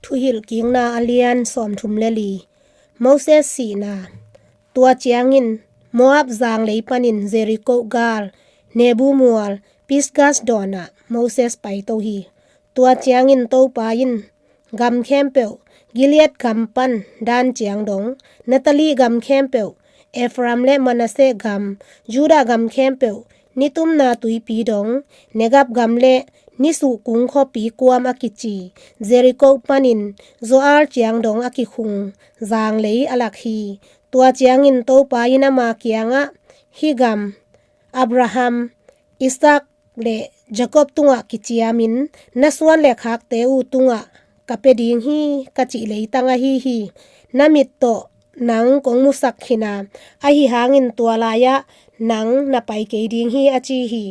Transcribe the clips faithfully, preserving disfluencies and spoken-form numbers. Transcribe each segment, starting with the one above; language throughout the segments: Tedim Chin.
Thuhilhkikna a lian sawmthum le li. Moses sihna. Tua ciangin Moab zanglei panin Jeriko gal, Nebo mual, Pisgas dawnah Moses paito hi. Tua ciangin Topa in gam khempeuh, Gilead gam pan Dan ciang dong, Naphtali gam khempeuh, Ephraim le Manasseh gam, Judah gam khempeuh, nitumna tuipi dong, Negeb gam le nisuhkung khuapi kuam a kici Jeriko panin Zoar ciang dong a kikhung zanglei a lak hi. Tua ciangin Topa in ama kiangah, hih gam, Abraham, Isaac le Jacob tungah kiciamin na suan le khakte uh tungah ka pia ding hi, ka cih leitang ahi hi. Na mit tawh nang kong musak khin a, ahi hangin tua lai-ah nang na pai kei ding hi, a ci hi.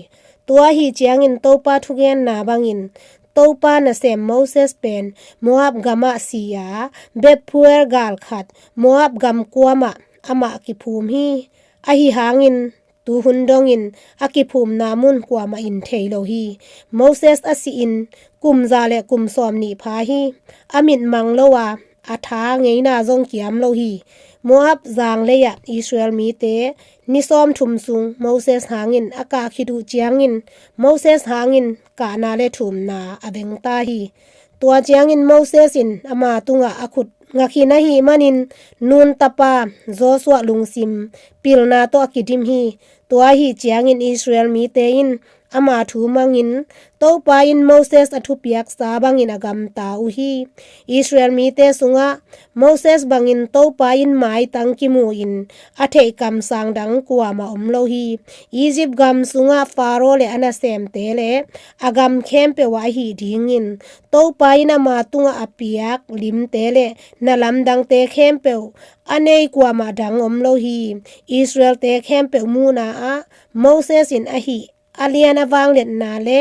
Tua ahi ciangin Topa thugenna bangin Topa nasem Moses pen Moab gamah si a, Beth-peor gal khat Moab gam kuamah amah kiphum hi. Ahi hangin tuhun dongin a kiphumna mun kuamah in thei lo hi. Moses a sihin kum za le kum sawmnih pha hi. A mit mang lo a, a tha ngeina zong kiam lo hi. Moab zanglei-ah Israel mite ni sawmthum sung Moses hangin a kah khit uh ciangin Moses hangin kahna le thumna a veng ta hi. Tua ciangin Moses in ama tungah a khut ngak khin ahih manin Nun tapa Joshua lungsim pilna tawh a kidim hi. Tua ahi ciangin Israel mite in ama thu mangin Topa in Moses a thupiaksa bangin a gamta uh hi. Israel mite sungah Moses bangin Topa in maitang kimuhin a theih kamsang dang kuamah om lo hi. Egypt gam sungah Pharaoh le a nasemte le a gam khempeuh ah ahih dingin Topa in ama tungah a piak limte le na lamdangte khempeuh a nei kuamah dang om lo hi. Israelte khempeuh muhna ah Moses in a hih a lian a vangliatna le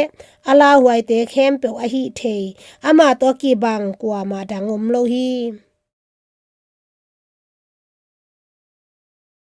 a lauhuaite khempeuh a hih thei, amah tawh a kibang kuamah dang om lo hi.